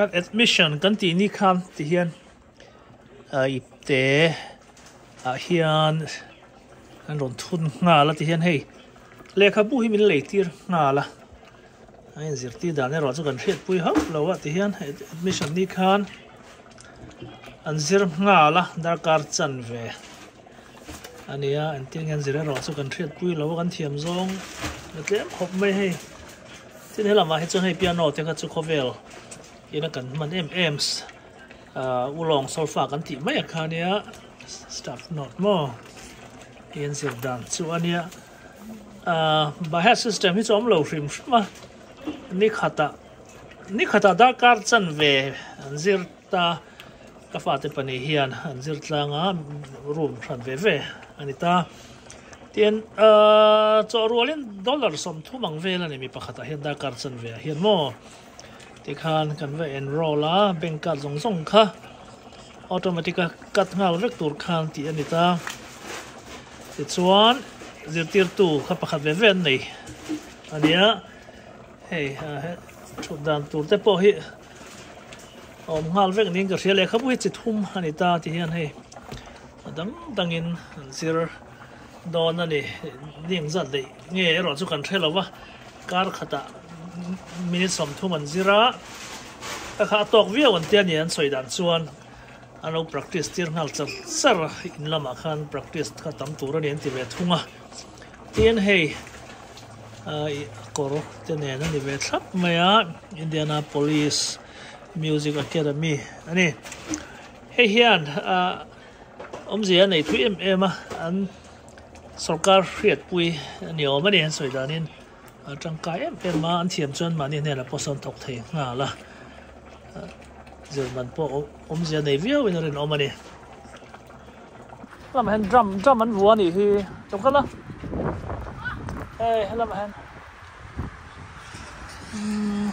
Kan admission kan tih ni khan ti hian ipte ah hian an rawn thun nghal a ti hian hei lehkhabu hi min lei tir nghal a a inzirtir dan erawh chu kan hriatpui hauh lo a ti hian admission ni khan an zir nghal a darkar chanve a ni a engtin nge an zir erawh chu kan hriatpui lo a kan thiam zawng a tlem khawp mai hei tin helamah hi chuan hei piano te kha chu khawvel ina kan hman em em ahh ulawng solfa kan tih mai a kha nia staff note maw hei an zir dan chu a nia ahh by heart system hi chu a awm lo hrim hrim a ni khatah ni khatah darkar chanve an zir ta. Ka fate pahnih hian an zir tlang a, room hran ve ve a ni ta. Tin, ahh chawh rualin dollar 30 ang vel a ni mi pakhatah hian darkar chanve ah hian maw tikhan kan va enroll a, bank card zawng zawng kha automatic a cut nghal vek tur khan tih a ni ta. Tichuan zirtirtu kha pakhat ve ve an nei a nia, hei thut dan tur te pawh hi. Awm nghal vek niin ka hria lehkhabu hi chi thum a ni ta ti hian hei a dang dangin an zir dawn a ni ni ang zat daih nge erawh chu kan hre lo va kar khatah minute 30 an zir a ka kha a tawk viau an tia ni an sawi dan chuan an lo practice tir nghal char char a in lamah khan practice kha tam tur a ni an ti ve thung a tin hei. Aih a kawr te nen a ni ve thlap mai a Indianapolis Music Academy a ni hei hian ah awmzia a nei thui em em a an sorkar hriatpui a ni awm a ni an sawi danin a tangkai em em a an thiam chuan mahni hnenah pawh sawn thawk thei nghal a zirman pawh awmzia nei viau in a rinawm a ni. Helamah hian drum drum an vua a nih hi lo kal a hei helamah hian umm.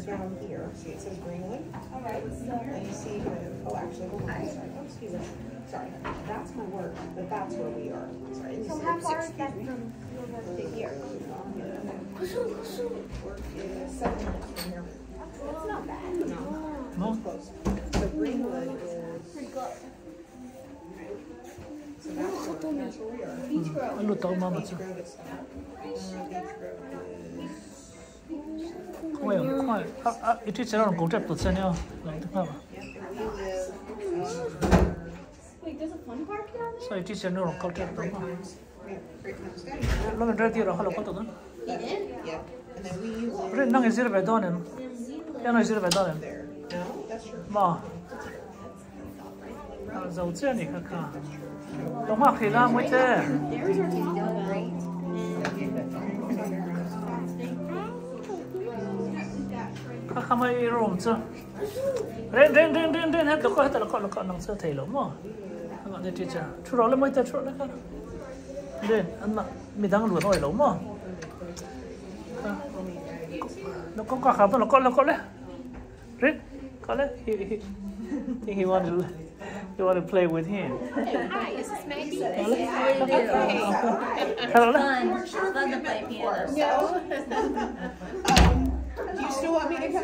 Down here, see it says Greenwood? All right. And you see kind of, oh, actually, hold on, sorry, oh, excuse me. Sorry, that's my work, but that's where we are. Sorry. So how far is that from your work to here? Work is 7 minutes from here. That's not bad. No, No? it's close. So Greenwood is. So that's where we are. Beach Grove. A lut tawh mama Beach chu. Grove is, Beach Grove is. Khawi ang khawi a a i teacher a rawn ko tep tawh che nia lo ti nghal a. Yep, and we live, Wait, there's a fun park down there? Saw i teacher nu a rawn kal tep tawh Great maw. Pines. Yeah, Great Pines Stadium. Lo in ready rawh kha lo kal tawh dawn. He did? Yep, and then we live Rin nang i zir ve dawn em? Piano i zir ve dawn em? there. No, that's true. Maw? A zo che a ni kha kha. Lo nghak hrih la mawi che. There's our Taco Bell. Kha kha mai i room chu. Rin rin rin rin rin het lo kawh heta lo kawh lo kawh nang chu thei lo maw? Amah ni teacher. Thu rawh le mawi te thu rawh le kha. Rin an midang luan awi lo maw? Lo kawh kha kha lo kawh lo kawh le. Rin kawh le he he think he want to he want to play with him. Hi, is this Maggie? Hello le. Fun. It's fun to play piano. No. Do you still want me to come?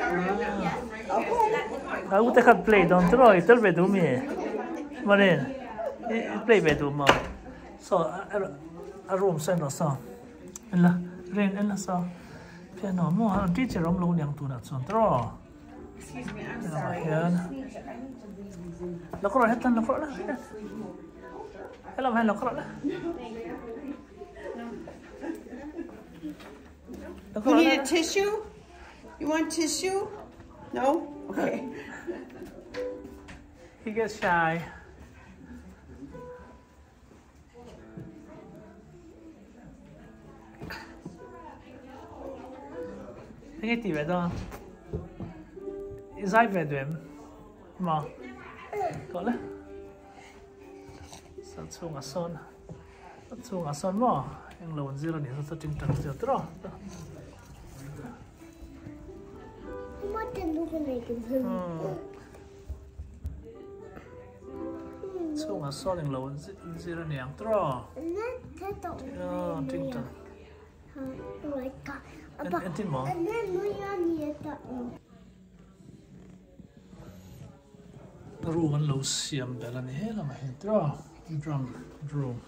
Okay. A u te khat play dawn chu i tel ve duh mi? Marin i play ve duh maw? Saw a room saw en rawh saw en la Rin en la saw piano maw a teacher awm lo niang tunah chuan tawh Excuse me, I'm helamah sorry. hian lo kawr rawh hetan lo kawr rawh la helamah hian lo kawr rawh la lo kawr You rawh need la a tissue? You want tissue? No? Okay. He gets shy. Enge tih ve dawn? I zai ve duh em? Maw? Kawh le. Sa chhungah sawn a chhungah sawn maw? Englo an zir a nih chu ting tang zir tawh. Chhungah sawn englo an zir a niang tawh a tingtang entin maw? Room an lo siam belh a ni he lamah hian tawh drum room.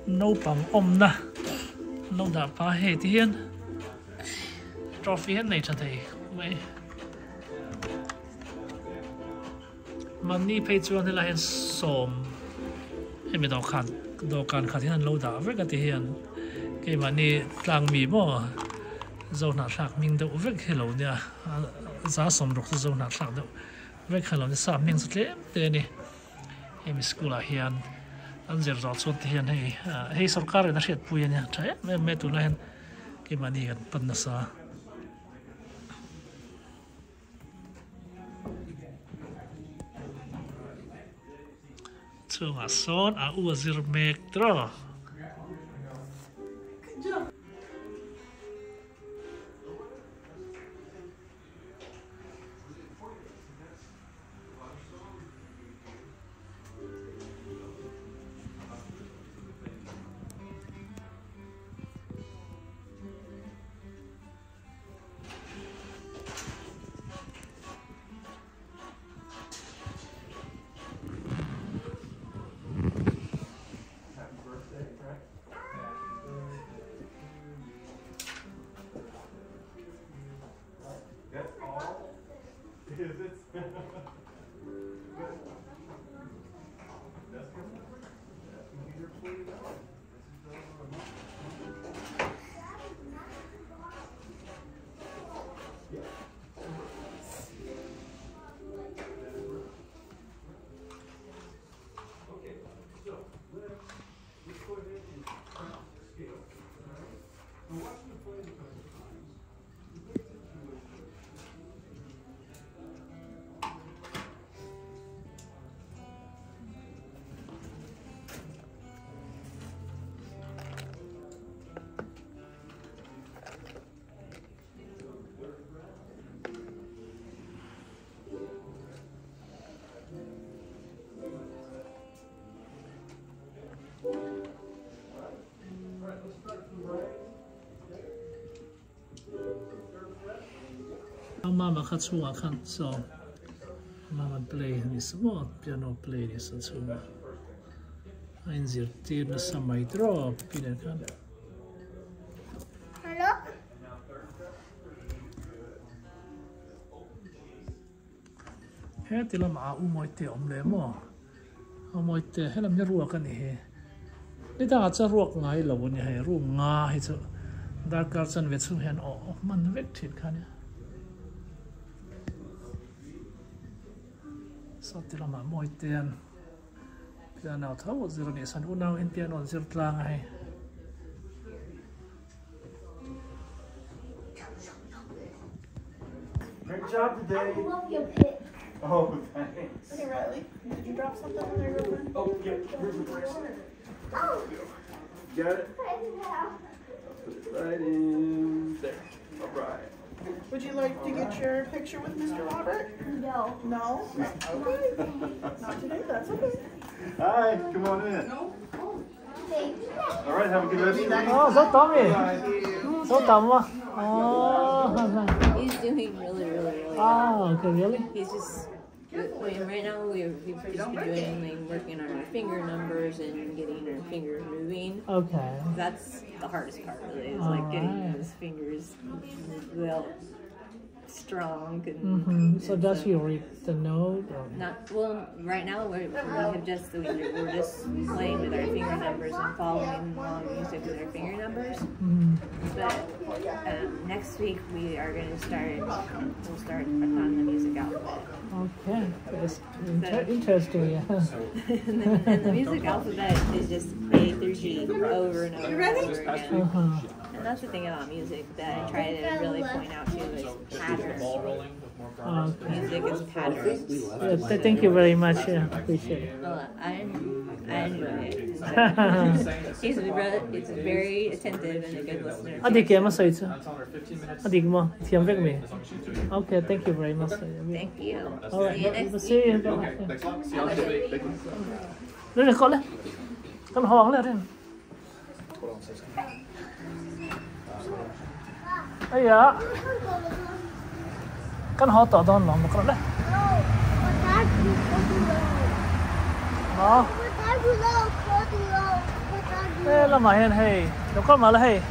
Naupang awmna an lo dah pah a hei ti hian trophy hian nei tha thei mai mahni phei chuan helai hian sawm hemi dawhkan dawhkan khat hian an lo dah vek a ti hian keimahni tlang mi maw zohnahthlak hming deuh vek hi lo nia za sawm rawk chu zohnahthlak deuh vek hi lo nia sap hming chu tlem te a ni. Hemi school ah hian an zir zawh chuan te hian hei hei sorkar in a hriatpui a nia tha em em mai tunah hian keimahni kan pan nasa. Chungah sawn a u a zir mek tawh. Mama kha chhungah khan saw mama play a ni sa maw piano play a ni sa chhungah a inzirtir nasa mai tawp pi nen khan. Heti lamah a u mawi te a awm leh maw a mawi te helam hi ruak a ni hi nidangah chuan ruak ngai lo a ni hei room nga hi chu darkar chanve chhung hian aw hman vek thin kha nia sawti lamah mawi te an piano tho zir a nih chuan unau in piano an zir tlang a hei. Great job today. I love your pick. Oh, thanks. Okay, Riley, did you drop something in there, girlfriend? Oh, yeah, here's the bracelet. Oh, Got it? Put it right in there. All right. Would you like to get your picture with Mr. Robert? No. No? Okay. Not today, that's okay. Hi, come on in. All right, have a good rest of your week. Oh, so Tommy. So Tom. Oh. He's doing really, really, really well. Ah, okay, really? He's just, I mean, right now we've just been doing, like, working on our finger numbers and getting our fingers moving. Okay. That's the hardest part, really, is like getting Alright. those fingers well strong. And, Mm-hmm. So and does he read the note? Or? Not well. Right now, we're just playing with our finger numbers and following along music with our finger numbers. Mm-hmm. But next week we are going to start. We'll start on the music alphabet. Okay, that's interesting. Yeah. And the music alphabet is just A through G over and over and over again. Uh-huh. And that's the thing about music that I try to really point out too is patterns. Music is patterns. Yeah, thank you very much. Yeah, appreciate it. Well, I enjoy it. He's very attentive and a good listener. Okay, thank you very much. Thank you. All right. See you next See you. Okay, thanks a lot. See you on Tuesday. Thank you. Kan ho to don long ko le. No. He la ma hen hei. Lo ko ma la hei.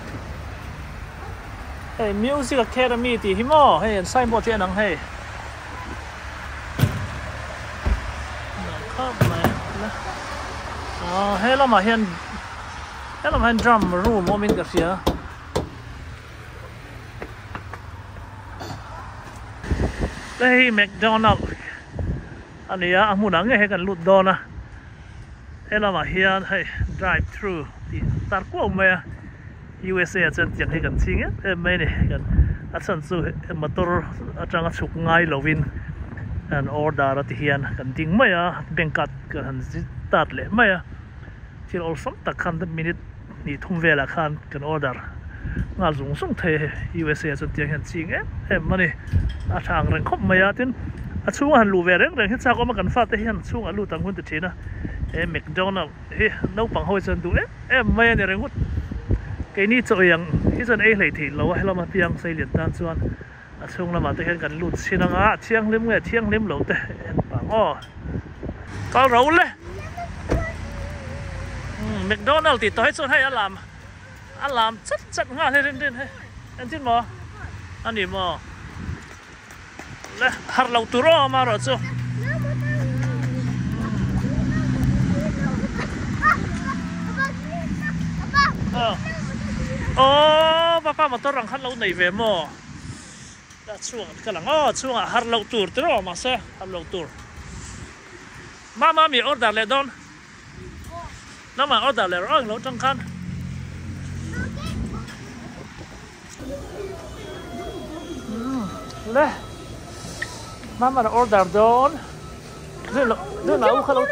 Hei Music Academy ti hi mo. Hei an signboard che nang hei. Kha mai la. Ah he la ma hen. He la ma hen drum room omin ka ria. Hey McDonald ania a hmun ang nge he kan lut dawn a helamah hian hei drive through tih tar kuau mai a USA ah chuan tiang hi kan ching em em mai a ni kan a chhan chu motor atanga chhuk ngai lovin an order a ti hian kan ding mai a bank card kan han tat leh mai a thil awlsam tak khan minute hnih thum velah khan kan order Nghal zung zung thei a hei USA chuan tiang hian ching em em a ni a tha ang reng khawp mai a tin a chhunga han luh ve reng reng hi chak awm a kan fate hian chhungah lut ang hun ti thin a he McDonald hi naupang ho hi chuan duh em em mai a ni ringawt keini chaw ei ang hi chuan ei hlei theih lo a helama piang sei lian tan chuan a chhung lamah te hian kan lut chhin ang a a thianghlim nge thianghlim lo te en pang aw kal ro le McDonald tih tawh hi chuan hei a lam. A lam chat chat nghal hi rin rin hei engtin maw a ni maw le harh loh tur aw amarawh chu. Aw papa motor ang khan lo nei ve maw a chhungah ka lang aw chhungah harh loh tur tiraw mahse harh loh tur mama mi order leh dawn. Nangmah order leh rawh ang lo tang khan. Le. Mama na order dawn. Rin lo rin la u kha lo.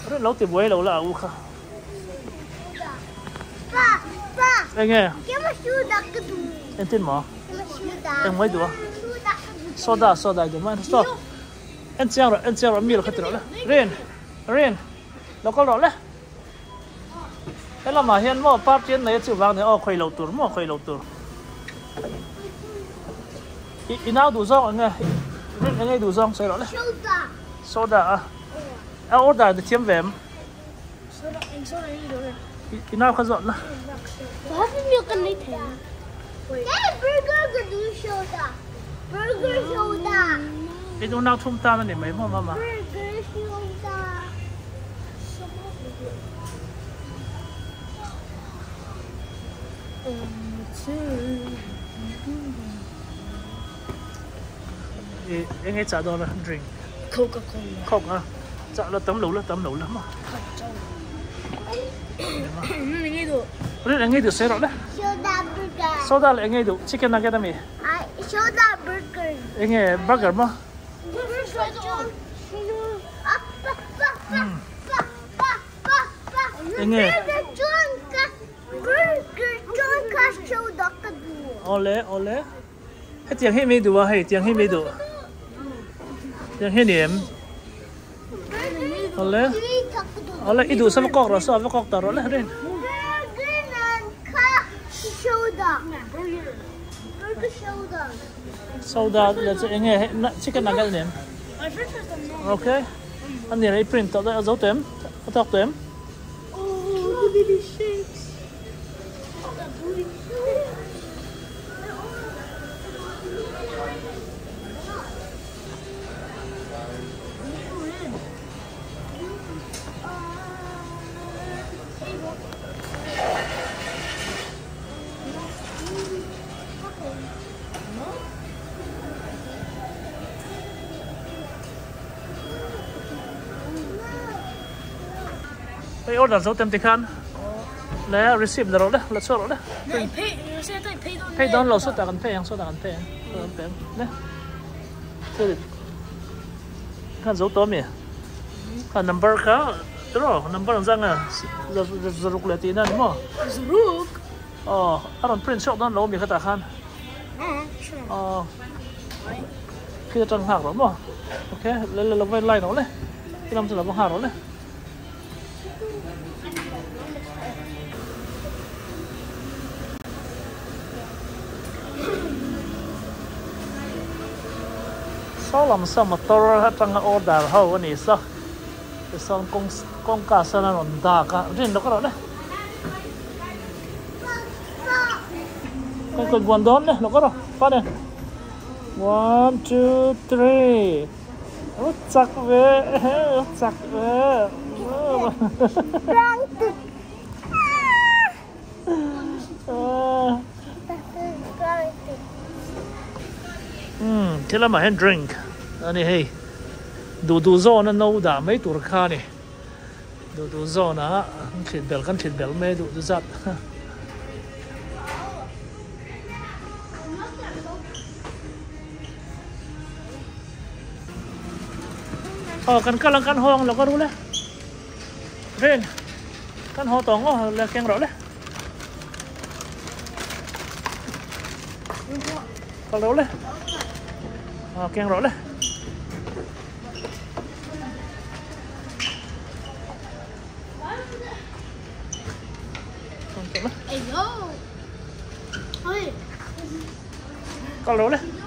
Rin lo ti buai lo la u kha. Enge. Entin mo? Eng mai duh a? Soda soda duh mai. Stop. En chiang rawh, en chiang rawh, mil kha ti rawh le. Rin, Rin, lo kal rawh le. He lamah hian maw party an nei a chuvang nia aw khawi lo tur maw khawi lo tur. I i nau duh zawng eng nge? Rin eng nge i duh zawng sawi rawh le. Soda. Soda a. A order ni thiam ve em? Soda, eng soda nge i duh le? I nau kha zawt la. Happy meal kan nei thei a. Burger ka duh soda. Burger soda. I duh nau thum tan a ni mai maw mama? Burger soda. I eng nge chah dawn a drink? Coca cola. Coke a. Chah la tam lo la tam lo la maw? Rin eng nge duh sawi rawh le. Soda burger. Soda leh eng nge duh chicken nugget ami? Soda burger. Eng nge burger maw? Eng nge? Awle awle. Hetiang hi mi duh a hei tiang hi mi duh. Tiang hi ni em? Awle. Awle i duh sa va kawk rawh saw va kawk ta rawh le rin. Soda le chu enge hei chicken nugget ni em? Okay. A ni rei print tawh daih a zo tawh em? A tawk tawh em? Hei order zo tem tikhan le receipt la rawh le la chhuak rawh le. Pay dawn lo sawtah kan pay ang sawtah kan pay ang. Le khan zo tawh ami kha number kha tiraw number ang zang a zaruk leh tihna ani maw zaruk aw a rawn print chhuak dawn lo ami khatah khan aw khi atang nghak rawh maw ok le le lo va line rawh le khi lam chu lo va nghak rawh le. Saw lam saw motor atanga order ho a ni saw tisawn kawng kawngka sawn a rawn dak a rin lawk erawh le ka'n ka'n buan dawn le lawk erawh pa nen one two three. Rawt chak ve rawt chak ve. Thil lamah hian drink a ni hei duh duh zawna no dah mai tur kha a ni duh duh zawna kan thlit belh kan thlit belh mai duh duh zat. Aw kan kal ang kan haw ang lo ka ru le Rin kan haw tawh ang aw le keng rawh le kal rawh le aw keng rawh le Kal rawh le.